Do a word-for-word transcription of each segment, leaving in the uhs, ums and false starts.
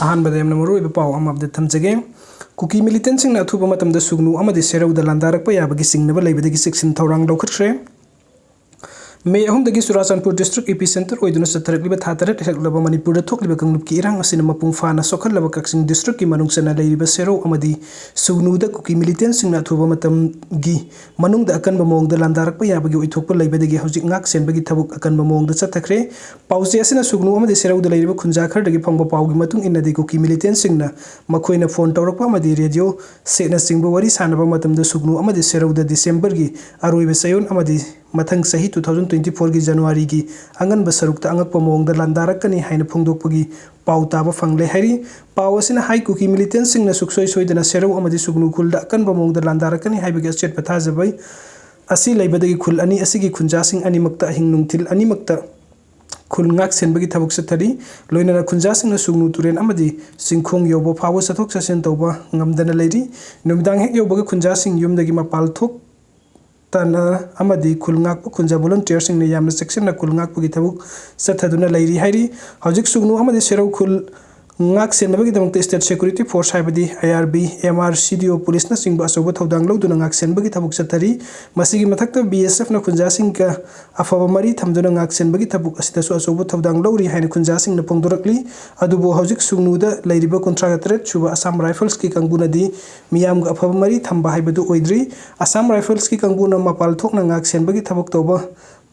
ꯑꯍꯥꯟꯕꯗ ꯌꯥꯝꯅ ꯃꯔꯨꯑꯣꯏꯕ ꯄꯥꯎ ꯑꯃ ꯑꯞꯗꯦꯠ ꯊꯝꯖꯒꯦ꯫ ꯀꯨꯀꯤ ꯃꯤꯂꯤꯇꯦꯟꯁꯤꯡꯅ ꯑꯊꯨꯕ ꯃꯇꯝꯗ ꯁꯨꯒꯅꯨ ꯑꯃꯗꯤ ꯁꯦꯔꯧꯗ ꯂꯥꯟꯗꯥꯔꯛꯄ ꯌꯥꯕꯒꯤ ꯆꯤꯡꯅꯕ ꯂꯩꯕꯗꯒꯤ ꯆꯦꯛꯁꯤꯟ ꯊꯧꯔꯥꯡ ꯂꯧꯈꯠꯈ꯭ꯔꯦ꯫ ꯃꯦ ꯑꯍꯨꯝꯗꯒꯤ ꯆꯨꯔꯥꯆꯥꯟꯄꯨꯔ ꯗꯤꯁꯇ꯭ꯔꯤꯛ ꯏꯄꯤ ꯁꯦꯟꯇꯔ ꯑꯣꯏꯗꯨꯅ ꯆꯠꯊꯔꯛꯂꯤꯕ ꯊꯥ ꯇꯔꯦꯠ ꯍꯦꯜꯂꯛꯂꯕ ꯃꯅꯤꯄꯨꯔꯗ ꯊꯣꯛꯂꯤꯕ ꯀꯥꯡꯂꯨꯞꯀꯤ ꯏꯔꯥꯡ ꯑꯁꯤꯅ ꯃꯄꯨꯡ ꯐꯥꯅ ꯁꯣꯛꯍꯜꯂꯕ ꯀꯛꯆꯤꯡ ꯗꯤꯁꯇ꯭ꯔꯤꯛꯀꯤ ꯃꯅꯨꯡ ꯆꯟꯅ ꯂꯩꯔꯤꯕ ꯁꯦꯔꯧ ꯑꯃꯗꯤ ꯁꯨꯒꯅꯨꯗ ꯀꯨꯀꯤ ꯃꯤꯂꯤꯇꯦꯟꯁꯤꯡꯅ ꯑꯊꯨꯕ ꯃꯇꯝꯒꯤ ꯃꯅꯨꯡꯗ ꯑꯀꯟꯕ ꯃꯑꯣꯡꯗ ꯂꯥꯟꯗꯥꯔꯛꯄ ꯌꯥꯕꯒꯤ ꯑꯣꯏꯊꯣꯛꯄ ꯂꯩꯕꯗꯒꯤ ꯍꯧꯖꯤꯛ ꯉꯥꯛ ꯁꯦꯟꯕꯒꯤ ꯊꯕꯛ ꯑꯀꯟꯕ ꯃꯑꯣꯡꯗ ꯆꯠꯊꯈ꯭ꯔꯦ꯫ ꯄꯥꯎꯆꯦ ꯑꯁꯤꯅ ꯁꯨꯒꯅꯨ ꯑꯃꯗꯤ ꯁꯦꯔꯧꯗ ꯂꯩꯔꯤꯕ ꯈꯨꯟꯖꯥ ꯈꯔꯗꯒꯤ ꯐꯪꯕ ꯄꯥꯎꯒꯤ ꯃꯇꯨꯡ ꯏꯟꯅꯗꯤ ꯀꯨꯀꯤ ꯃꯤꯂꯤꯇꯦꯟꯁꯤꯡꯅ ꯃꯈꯣꯏꯅ ꯐꯣꯟ ꯇꯧꯔꯛꯄ ꯑꯃꯗꯤ ꯔꯦꯗꯤꯑꯣ ꯁꯦꯠꯅꯆꯤꯡꯕ ꯋꯥꯔꯤ ꯁꯥꯟꯅꯕ ꯃꯇꯝꯗ ꯁꯨꯒꯅꯨ ꯑꯃꯗꯤ ꯁꯦꯔꯧꯗ ꯗꯤꯁꯦꯝꯕꯔꯒꯤ ꯑꯔꯣꯏꯕ ꯆꯌꯣꯜ ꯑꯃꯗꯤ ꯃꯊꯪ ꯆꯍꯤ two thousand twenty fourꯒꯤ ꯖꯅꯋꯥꯔꯤꯒꯤ ꯑꯉꯟꯕ ꯁꯔꯨꯛꯇ ꯑꯉꯛꯄ ꯃꯑꯣꯡꯗ ꯂꯥꯟꯗꯥꯔꯛꯀꯅꯤ ꯍꯥꯏꯅ ꯐꯣꯡꯗꯣꯛꯄꯒꯤ ꯄꯥꯎ ꯇꯥꯕ ꯐꯪꯂꯦ ꯍꯥꯏꯔꯤ꯫ ꯄꯥꯎ ꯑꯁꯤꯅ ꯍꯥꯏ ꯀꯨꯀꯤ ꯃꯤꯂꯤꯇꯦꯟꯁꯤꯡꯅ ꯁꯨꯛꯁꯣꯏ ꯁꯣꯏꯗꯅ ꯁꯦꯔꯧ ꯑꯃꯗꯤ ꯁꯨꯒꯅꯨ ꯈꯨꯜꯗ ꯑꯀꯟꯕ ꯃꯑꯣꯡꯗ ꯂꯥꯟꯗꯥꯔꯛꯀꯅꯤ ꯍꯥꯏꯕꯒꯤ ꯑꯆꯦꯠꯄ ꯊꯥꯖꯕ ꯑꯁꯤ ꯂꯩꯕꯗꯒꯤ ꯈꯨꯜ ꯑꯅꯤ ꯑꯁꯤꯒꯤ ꯈꯨꯟꯖꯥꯁꯤꯡ ꯑꯅꯤꯃꯛꯇ ꯑꯍꯤꯡ ꯅꯨꯡꯊꯤꯜ ꯑꯅꯤꯃꯛꯇ ꯈꯨꯜ ꯉꯥꯛ ꯁꯦꯟꯕꯒꯤ ꯊꯕꯛ ꯆꯠꯊꯔꯤ꯫ ꯂꯣꯏꯅꯅ ꯈꯨꯟꯖꯥꯁꯤꯡꯅ ꯁꯨꯒꯅꯨ ꯇꯨꯔꯦꯜ ꯑꯃꯗꯤ ꯆꯤꯡꯈꯣꯡ ꯌꯧꯕ ꯐꯥꯎꯕ ꯆꯠꯊꯣꯛ ꯆꯠꯁꯤꯟ ꯇꯧꯕ ꯉꯝꯗꯅ ꯂꯩꯔꯤ꯫ ꯅꯨꯃꯤꯗꯥꯡ ꯍꯦꯛ ꯌꯧꯕꯒ ꯈꯨꯟꯖꯥꯁꯤꯡ ꯌꯨꯝꯗꯒꯤ ꯃꯄꯥꯜ ꯊꯣꯛ ꯇꯅ ꯑꯃꯗꯤ ꯈꯨꯜ ꯉꯥꯛꯄ ꯈꯨꯟꯖꯥ ꯚꯣꯂꯨꯟꯇꯤꯌꯔꯁꯤꯡꯅ ꯌꯥꯝꯅ ꯆꯦꯛꯁꯤꯟꯅ ꯈꯨꯜ ꯉꯥꯛꯄꯒꯤ ꯊꯕꯛ ꯆꯠꯊꯗꯨꯅ ꯂꯩꯔꯤ ꯍꯥꯏꯔꯤ꯫ ꯍꯧꯖꯤꯛ ꯁꯨꯒꯅꯨ ꯑꯃꯗꯤ ꯁꯦꯔꯧ ꯈꯨꯜ ꯉꯥꯛ ꯁꯦꯟꯅꯕꯒꯤꯗꯃꯛꯇ ꯁ꯭ꯇꯦꯠ ꯁꯦꯀ꯭ꯌꯨꯔꯤꯇꯤ ꯐꯣꯔꯁ ꯍꯥꯏꯕꯗꯤ ꯑꯥꯏ ꯑꯥꯔ ꯕꯤ, ꯑꯦꯝ ꯑꯥꯔ, ꯁꯤ ꯗꯤ ꯑꯣ ꯄꯨꯂꯤꯁꯅꯆꯤꯡꯕ ꯑꯆꯧꯕ ꯊꯧꯗꯥꯡ ꯂꯧꯗꯨꯅ ꯉꯥꯛ ꯁꯦꯟꯕꯒꯤ ꯊꯕꯛ ꯆꯠꯊꯔꯤ꯫ ꯃꯁꯤꯒꯤ ꯃꯊꯛꯇ ꯕꯤ ꯑꯦꯁ ꯑꯦꯐꯅ ꯈꯨꯟꯖꯥꯁꯤꯡꯒ ꯑꯐꯕ ꯃꯔꯤ ꯊꯝꯗꯨꯅ ꯉꯥꯛ ꯁꯦꯟꯕꯒꯤ ꯊꯕꯛ ꯑꯁꯤꯗꯁꯨ ꯑꯆꯧꯕ ꯊꯧꯗꯥꯡ ꯂꯧꯔꯤ ꯍꯥꯏꯅ ꯈꯨꯟꯖꯥꯁꯤꯡꯅ ꯐꯣꯡꯗꯣꯔꯛꯂꯤ꯫ ꯑꯗꯨꯕꯨ ꯍꯧꯖꯤꯛ ꯁꯨꯒꯅꯨꯗ ꯂꯩꯔꯤꯕ ꯀꯨꯟꯊ꯭ꯔꯥꯒ ꯇꯔꯦꯠ ꯁꯨꯕ ꯑꯁꯥꯝ ꯔꯥꯏꯐꯜꯁꯀꯤ ꯀꯥꯡꯕꯨꯅꯗꯤ ꯃꯤꯌꯥꯝꯒ ꯑꯐꯕ ꯃꯔꯤ ꯊꯝꯕ ꯍꯥꯏꯕꯗꯨ ꯑꯣꯏꯗ꯭ꯔꯤ꯫ ꯑꯁꯥꯝ ꯔꯥꯏꯐꯜꯁꯀꯤ ꯀꯥꯡꯕꯨꯅ ꯃꯄꯥꯜ ꯊꯣꯛꯅ ꯉꯥꯛ ꯁꯦꯟꯕꯒꯤ ꯊꯕꯛ ꯇꯧꯕ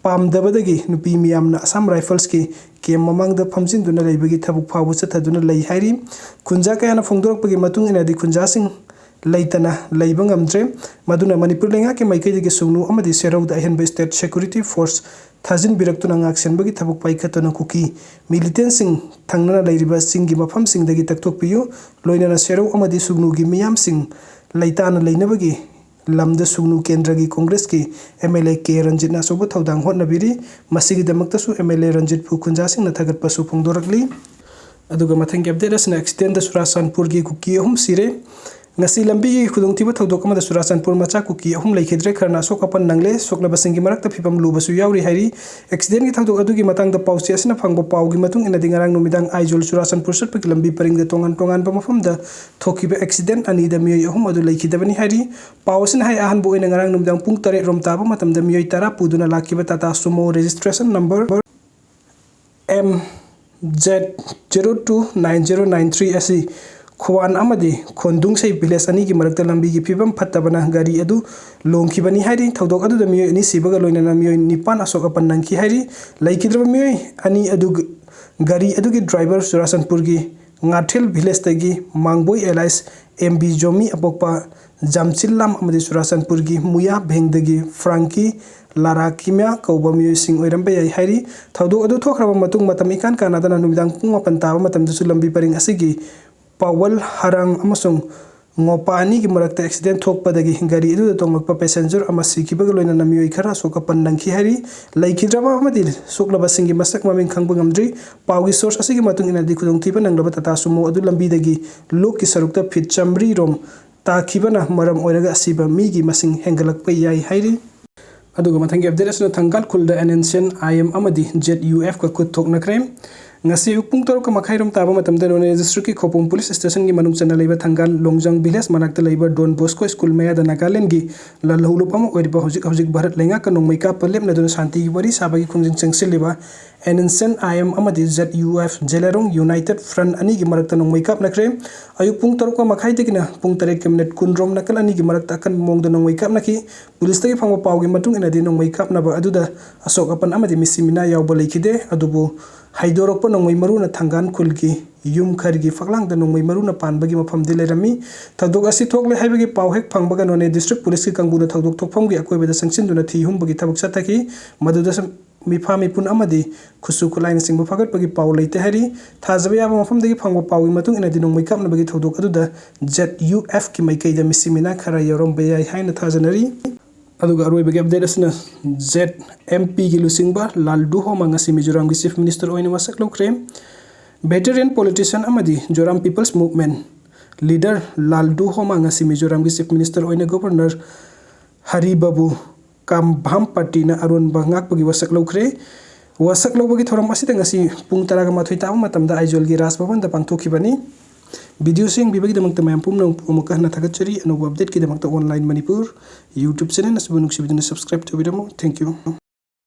ꯄꯥꯝꯗꯕꯗꯒꯤ ꯅꯨꯄꯤ ꯃꯤꯌꯥꯝꯅ ꯑꯁꯥꯝ ꯔꯥꯏꯐꯜꯁꯀꯤ ꯀꯦꯝ ꯃꯃꯥꯡꯗ ꯐꯝꯖꯤꯟꯗꯨꯅ ꯂꯩꯕꯒꯤ ꯊꯕꯛ ꯐꯥꯎꯕ ꯆꯠꯊꯗꯨꯅ ꯂꯩ ꯍꯥꯏꯔꯤ꯫ ꯈꯨꯟꯖꯥ ꯀꯌꯥꯅ ꯐꯣꯡꯗꯣꯔꯛꯄꯒꯤ ꯃꯇꯨꯡ ꯏꯟꯅꯗꯤ ꯈꯨꯟꯖꯥꯁꯤꯡ ꯂꯩꯇꯅ ꯂꯩꯕ ꯉꯝꯗ꯭ꯔꯦ꯫ ꯃꯗꯨꯅ ꯃꯅꯤꯄꯨꯔ ꯂꯩꯉꯥꯛꯀꯤ ꯃꯥꯏꯀꯩꯗꯒꯤ ꯁꯨꯒꯅꯨ ꯑꯃꯗꯤ ꯁꯦꯔꯧꯗ ꯑꯍꯦꯟꯕ ꯁ꯭ꯇꯦꯠ ꯁꯦꯀ꯭ꯌꯨꯔꯤꯇꯤ ꯐꯣꯔꯁ ꯊꯥꯖꯤꯟꯕꯤꯔꯛꯇꯨꯅ ꯉꯥꯛꯁꯦꯟꯕꯒꯤ ꯊꯕꯛ ꯄꯥꯏꯈꯠꯇꯨꯅ ꯀꯨꯀꯤ ꯃꯤꯂꯤꯇꯦꯟꯁꯤꯡ ꯊꯪꯅꯅ ꯂꯩꯔꯤꯕ ꯆꯤꯡꯒꯤ ꯃꯐꯝꯁꯤꯡꯗꯒꯤ ꯇꯛꯊꯣꯛꯄꯤꯌꯨ꯫ ꯂꯣꯏꯅꯅ ꯁꯦꯔꯧ ꯑꯃꯗꯤ ꯁꯨꯒꯅꯨꯒꯤ ꯃꯤꯌꯥꯝꯁꯤꯡ ꯂꯩꯇꯥꯅ ꯂꯩꯅꯕꯒꯤ ꯂꯝꯗ ꯁꯨꯒꯅꯨ ꯀꯦꯟꯗ꯭ꯔꯒꯤ ꯀꯣꯡꯒ꯭ꯔꯦꯁꯀꯤ ꯑꯦꯝ ꯑꯦꯜ ꯑꯦ ꯀꯦ ꯔꯟꯖꯤꯠꯅ ꯑꯆꯧꯕ ꯊꯧꯗꯥꯡ ꯍꯣꯠꯅꯕꯤꯔꯤ꯫ ꯃꯁꯤꯒꯤꯗꯃꯛꯇꯁꯨ ꯑꯦꯝ ꯑꯦꯜ ꯑꯦ ꯔꯟꯖꯤꯠꯄꯨ ꯈꯨꯟꯖꯥꯁꯤꯡꯅ ꯊꯥꯒꯠꯄꯁꯨ ꯐꯣꯡꯗꯣꯔꯛꯂꯤ꯫ ꯑꯗꯨꯒ ꯃꯊꯪꯒꯤ ꯑꯞꯗꯦꯠ ꯑꯁꯤꯅ ꯑꯦꯛꯁꯤꯗꯦꯟꯗ ꯆꯨꯔꯥꯆꯥꯟꯄꯨꯔꯒꯤ ꯀꯨꯀꯤ ꯑꯍꯨꯝ ꯁꯤꯔꯦ꯫ ꯉꯁꯤ ꯂꯝꯕꯤꯒꯤ ꯈꯨꯗꯣꯡꯊꯤꯕ ꯊꯧꯗꯣꯛ ꯑꯃꯗ ꯆꯨꯔꯥꯆꯥꯟꯄꯨꯔ ꯃꯆꯥ ꯀꯨꯀꯤ ꯑꯍꯨꯝ ꯂꯩꯈꯤꯗ꯭ꯔꯦ, ꯈꯔꯅ ꯑꯁꯣꯛ ꯑꯄꯟ ꯅꯪꯂꯦ꯫ ꯁꯣꯛꯂꯕꯁꯤꯡꯒꯤ ꯃꯔꯛꯇ ꯐꯤꯕꯝ ꯂꯨꯕꯁꯨ ꯌꯥꯎꯔꯤ ꯍꯥꯏꯔꯤ꯫ ꯑꯦꯛꯁꯤꯗꯦꯟꯒꯤ ꯊꯧꯗꯣꯛ ꯑꯗꯨꯒꯤ ꯃꯇꯥꯡꯗ ꯄꯥꯎꯆꯦ ꯑꯁꯤꯅ ꯐꯪꯕ ꯄꯥꯎꯒꯤ ꯃꯇꯨꯡ ꯏꯟꯅꯗꯤ, ꯉꯔꯥꯡ ꯅꯨꯃꯤꯗꯥꯡ ꯑꯥꯏꯖꯣꯜ ꯆꯨꯔꯥꯆꯥꯟꯄꯨꯔ ꯆꯠꯄꯒꯤ ꯂꯝꯕꯤ ꯄꯔꯤꯡꯗ ꯇꯣꯉꯥꯟ ꯇꯣꯉꯥꯟꯕ ꯃꯐꯝꯗ ꯊꯣꯛꯈꯤꯕ ꯑꯦꯛꯁꯤꯗꯦꯟ ꯑꯅꯤꯗ ꯃꯤꯑꯣꯏ ꯑꯍꯨꯝ ꯑꯗꯨ ꯂꯩꯈꯤꯗꯕꯅꯤ ꯍꯥꯏꯔꯤ꯫ ꯄꯥꯎ ꯑꯁꯤꯅ ꯍꯥꯏ, ꯑꯍꯥꯟꯕ ꯑꯣꯏꯅ ꯉꯔꯥꯡ ꯅꯨꯃꯤꯗꯥꯡ ꯄꯨꯡ ꯇꯔꯦꯠ ꯔꯣꯝ ꯇꯥꯕ ꯃꯇꯝꯗ ꯃꯤꯑꯣꯏ ꯇꯔꯥ ꯄꯨꯗꯨꯅ ꯂꯥꯛꯈꯤꯕ Tata ꯁꯨꯃꯣ registration number M Z zero two nine zero nine three ꯑꯁꯤ ꯈꯨꯋꯥꯟ ꯑꯃꯗꯤ ꯈꯣꯟꯗꯨꯡꯁꯩ village ꯑꯅꯤꯒꯤ ꯃꯔꯛꯇ ꯂꯝꯕꯤꯒꯤ ꯐꯤꯕꯝ ꯐꯠꯇꯕꯅ ꯒꯥꯔꯤ ꯑꯗꯨ ꯂꯣꯡꯈꯤꯕꯅꯤ ꯍꯥꯏꯔꯤ꯫ ꯊꯧꯗꯣꯛ ꯑꯗꯨꯗ ꯃꯤꯑꯣꯏ ꯑꯅꯤ ꯁꯤꯕꯒ ꯂꯣꯏꯅꯅ ꯃꯤꯑꯣꯏ ꯅꯤꯄꯥꯟ ꯑꯁꯣꯛ ꯑꯄꯟ ꯅꯪꯈꯤ ꯍꯥꯏꯔꯤ꯫ ꯂꯩꯈꯤꯗ꯭ꯔꯕ ꯃꯤꯑꯣꯏ ꯑꯅꯤ ꯑꯗꯨ ꯒꯥꯔꯤ ꯑꯗꯨꯒꯤ driver ꯆꯨꯔꯥꯆꯥꯟꯄꯨꯔꯒꯤ ꯉꯥꯊꯦꯜ villageꯇꯒꯤ ꯃꯥꯡꯕꯣꯏ alias M B ꯖꯣꯃꯤ ꯑꯄꯣꯛꯄ ꯖꯥꯝꯆꯤꯜꯂꯥꯝ ꯑꯃꯗꯤ ꯆꯨꯔꯥꯆꯥꯟꯄꯨꯔꯒꯤ ꯃꯨꯌꯥ ꯚꯦꯡꯗꯒꯤ ꯐ꯭ꯔꯥꯡꯀꯤ ꯂꯥꯔꯥꯀꯤꯃꯤꯌꯥ ꯀꯧꯕ ꯃꯤꯑꯣꯏꯁꯤꯡ ꯑꯣꯏꯔꯝꯕ ꯌꯥꯏ ꯍꯥꯏꯔꯤ꯫ ꯊꯧꯗꯣꯛ ꯑꯗꯨ ꯊꯣꯛꯈ꯭ꯔꯕ ꯃꯇꯨꯡ ꯃꯇꯝ ꯏꯀꯥꯟ ꯀꯥꯟꯅꯗꯅ ꯅꯨꯃꯤꯗꯥꯡ ꯄꯨꯡ ꯃꯥꯄꯟ ꯇꯥꯕ ꯃꯇꯝꯗꯁꯨ ꯂꯝꯕꯤ ꯄꯔꯤꯡ ꯑꯁꯤꯒꯤ ꯄꯥꯋꯜ, ꯍꯔꯥꯡ ꯑꯃꯁꯨꯡ ꯉꯣꯄꯥ ꯑꯅꯤꯒꯤ ꯃꯔꯛꯇ ꯑꯦꯛꯁꯤꯗꯦꯟ ꯊꯣꯛꯄꯗꯒꯤ ꯒꯥꯔꯤ ꯑꯗꯨꯗ ꯇꯣꯡꯂꯛꯄ passenger ꯑꯃ ꯁꯤꯈꯤꯕꯒ ꯂꯣꯏꯅꯅ ꯃꯤꯑꯣꯏ ꯈꯔ ꯑꯁꯣꯛ ꯑꯄꯟ ꯅꯪꯈꯤ ꯍꯥꯏꯔꯤ꯫ ꯂꯩꯈꯤꯗ꯭ꯔꯕ ꯑꯃꯗꯤ ꯁꯣꯛꯂꯕꯁꯤꯡꯒꯤ ꯃꯁꯛ ꯃꯃꯤꯡ ꯈꯪꯕ ꯉꯝꯗ꯭ꯔꯤ꯫ ꯄꯥꯎꯒꯤ source ꯑꯁꯤꯒꯤ ꯃꯇꯨꯡ ꯏꯟꯅꯗꯤ, ꯈꯨꯗꯣꯡꯊꯤꯕ ꯅꯪꯂꯕ ꯇꯥꯇꯥ ꯁꯨꯃꯣ ꯑꯗꯨ ꯂꯝꯕꯤꯗꯒꯤ ꯂꯣꯛꯀꯤ ꯁꯔꯨꯛꯇ feet ꯆꯥꯃꯔꯤ ꯔꯣꯝ ꯇꯥꯈꯤꯕꯅ ꯃꯔꯝ ꯑꯣꯏꯔꯒ ꯑꯁꯤꯕ ꯃꯤꯒꯤ ꯃꯁꯤꯡ ꯍꯦꯟꯒꯠꯂꯛꯄ ꯌꯥꯏ ꯍꯥꯏꯔꯤ꯫ ꯑꯗꯨꯒ ꯃꯊꯪꯒꯤ update ꯑꯁꯤꯅ ꯊꯪꯒꯥꯜ ꯈꯨꯜꯗ N S N I M ꯑꯃꯗꯤ Z U F ꯀ ꯈꯨꯠ ꯊꯣꯛꯅꯈ꯭ꯔꯦ꯫ ꯉꯁꯤ ꯑꯌꯨꯛ ꯄꯨꯡ ꯇꯔꯨꯛꯀ ꯃꯈꯥꯏ ꯔꯣꯝ ꯇꯥꯕ ꯃꯇꯝꯗ ꯅꯣꯅꯦ district ꯀꯤ ꯈꯧꯄꯨꯝ police station ꯒꯤ ꯃꯅꯨꯡ ꯆꯟꯅ ꯂꯩꯕ ꯊꯪꯒꯥꯜ ꯂꯣꯡꯖꯥꯡ village ꯃꯅꯥꯛꯇ ꯂꯩꯕ Don Bosco school ꯃꯌꯥꯗ ꯅꯥꯒꯥꯂꯦꯟꯒꯤ ꯂꯥꯜꯍꯧꯂꯨꯞ ꯑꯃ ꯑꯣꯏꯔꯤꯕ, ꯍꯧꯖꯤꯛ ꯍꯧꯖꯤꯛ ꯚꯥꯔꯠ ꯂꯩꯉꯥꯛꯀ ꯅꯣꯡꯃꯩ ꯀꯥꯞꯄ ꯂꯦꯞꯅꯗꯨꯅ ꯁꯥꯟꯇꯤꯒꯤ ꯋꯥꯔꯤ ꯁꯥꯕꯒꯤ ꯈꯣꯡꯖꯪ ꯆꯪꯁꯤꯜꯂꯤꯕ N S N I M ꯑꯃꯗꯤ Z U F, ꯖꯦꯂꯥꯔꯣꯡ United Front ꯑꯅꯤꯒꯤ ꯃꯔꯛꯇ ꯅꯣꯡꯃꯩ ꯀꯥꯞꯅꯈ꯭ꯔꯦ꯫ ꯑꯌꯨꯛ ꯄꯨꯡ ꯇꯔꯨꯛꯀ ꯃꯈꯥꯏꯗꯒꯤꯅ ꯄꯨꯡ ꯇꯔꯦꯠꯀ minute ꯀꯨꯟ ꯔꯣꯝ ꯅꯥꯀꯜ ꯑꯅꯤꯒꯤ ꯃꯔꯛꯇ ꯑꯀꯟꯕ ꯃꯑꯣꯡꯗ ꯅꯣꯡꯃꯩ ꯀꯥꯞꯅꯈꯤ꯫ Police ꯇꯒꯤ ꯐꯪꯕ ꯄꯥꯎꯒꯤ ꯃꯇꯨꯡ ꯏꯟꯅꯗꯤ, ꯅꯣꯡꯃꯩ ꯀꯥꯞꯅꯕ ꯑꯗꯨꯗ ꯑꯁꯣꯛ ꯑꯄꯟ ꯑꯃꯗꯤ ꯃꯤꯁꯤ ꯃꯤꯅꯥ ꯌꯥꯎꯕ ꯂꯩꯈꯤꯗꯦ꯫ ꯑꯗꯨꯕꯨ ꯍꯥꯏꯗꯣꯔꯛꯄ ꯅꯣꯡꯃꯩ ꯃꯔꯨꯅ ꯊꯪꯒꯥꯜ ꯈꯨꯜꯒꯤ ꯌꯨꯝ ꯈꯔꯒꯤ ꯐꯛꯂꯥꯡꯗ ꯅꯣꯡꯃꯩ ꯃꯔꯨꯅ ꯄꯥꯟꯕꯒꯤ ꯃꯐꯝꯗꯤ ꯂꯩꯔꯝꯃꯤ꯫ ꯊꯧꯗꯣꯛ ꯑꯁꯤ ꯊꯣꯛꯂꯦ ꯍꯥꯏꯕꯒꯤ ꯄꯥꯎ ꯍꯦꯛ ꯐꯪꯕꯒ ꯅꯣꯅꯦ district police ꯀꯤ ꯀꯥꯡꯕꯨꯅ ꯊꯧꯗꯣꯛ ꯊꯣꯛꯐꯝꯒꯤ ꯑꯀꯣꯏꯕꯗ ꯆꯪꯁꯤꯟꯗꯨꯅ ꯊꯤ ꯍꯨꯝꯕꯒꯤ ꯊꯕꯛ ꯆꯠꯊꯈꯤ꯫ ꯃꯗꯨꯗ ꯁꯨꯝ ꯃꯤꯐꯥ ꯃꯤꯄꯨꯟ ꯑꯃꯗꯤ ꯈꯨꯠꯁꯨ ꯈꯨꯠꯂꯥꯏꯅꯆꯤꯡꯕ ꯐꯒꯠꯄꯒꯤ ꯄꯥꯎ ꯂꯩꯇꯦ ꯍꯥꯏꯔꯤ꯫ ꯊꯥꯖꯕ ꯌꯥꯕ ꯃꯐꯝꯗꯒꯤ ꯐꯪꯕ ꯄꯥꯎꯒꯤ ꯃꯇꯨꯡ ꯏꯟꯅꯗꯤ, ꯅꯣꯡꯃꯩ ꯀꯥꯞꯅꯕꯒꯤ ꯊꯧꯗꯣꯛ ꯑꯗꯨꯗ Z U F ꯀꯤ ꯃꯥꯏꯀꯩꯗ ꯃꯤꯁꯤ ꯃꯤꯅꯥ ꯈꯔ ꯌꯥꯎꯔꯝꯕ ꯌꯥꯏ ꯍꯥꯏꯅ ꯊꯥꯖꯅꯔꯤ꯫ ꯑꯗꯨꯒ ꯑꯔꯣꯏꯕꯒꯤ update ꯑꯁꯤꯅ, Z M P ꯒꯤ ꯂꯨꯆꯤꯡꯕ ꯂꯥꯜꯗꯨꯍꯣꯃ ꯉꯁꯤ ꯃꯤꯖꯣꯔꯥꯝꯒꯤ Chief Minister ꯑꯣꯏꯅ ꯋꯥꯁꯛ ꯂꯧꯈ꯭ꯔꯦ꯫ Veteran politician ꯑꯃꯗꯤ Zoram People's Movement leader ꯂꯥꯜꯗꯨ ꯍꯣꯃꯥ ꯉꯁꯤ ꯃꯤꯖꯣꯔꯥꯝꯒꯤ Chief Minister ꯑꯣꯏꯅ Governor ꯍꯔꯤ ꯕꯥꯕꯨ ꯀꯥꯝꯚꯥꯝꯄꯇꯤꯅ ꯑꯔꯣꯟꯕ ꯉꯥꯛꯄꯒꯤ ꯋꯥꯁꯛ ꯂꯧꯈ꯭ꯔꯦ꯫ ꯋꯥꯁꯛ ꯂꯧꯕꯒꯤ ꯊꯧꯔꯝ ꯑꯁꯤꯗ ꯉꯁꯤ ꯄꯨꯡ ꯇꯔꯥꯒ ꯃꯥꯊꯣꯏ ꯇꯥꯕ ꯃꯇꯝꯗ ꯑꯥꯏꯖꯣꯜꯒꯤ ꯔꯥꯖ ꯚꯕꯟꯗ ꯄꯥꯡꯊꯣꯛꯈꯤꯕꯅꯤ꯫ Video ꯁꯤ ꯌꯦꯡꯕꯤꯕꯒꯤꯗꯃꯛꯇ ꯃꯌꯥꯝ ꯄꯨꯝꯅꯃꯛꯄꯨ ꯑꯃꯨꯛꯀ ꯍꯟꯅ ꯊꯥꯒꯠꯆꯔꯤ꯫ ꯑꯅꯧꯕ update ꯀꯤꯗꯃꯛꯇ Online Manipur YouTube channel ꯑꯁꯤꯕꯨ ꯅꯨꯡꯁꯤꯕꯤꯗꯨꯅ subscribe ꯇꯧꯕꯤꯔꯝꯃꯨ꯫ Thank you꯫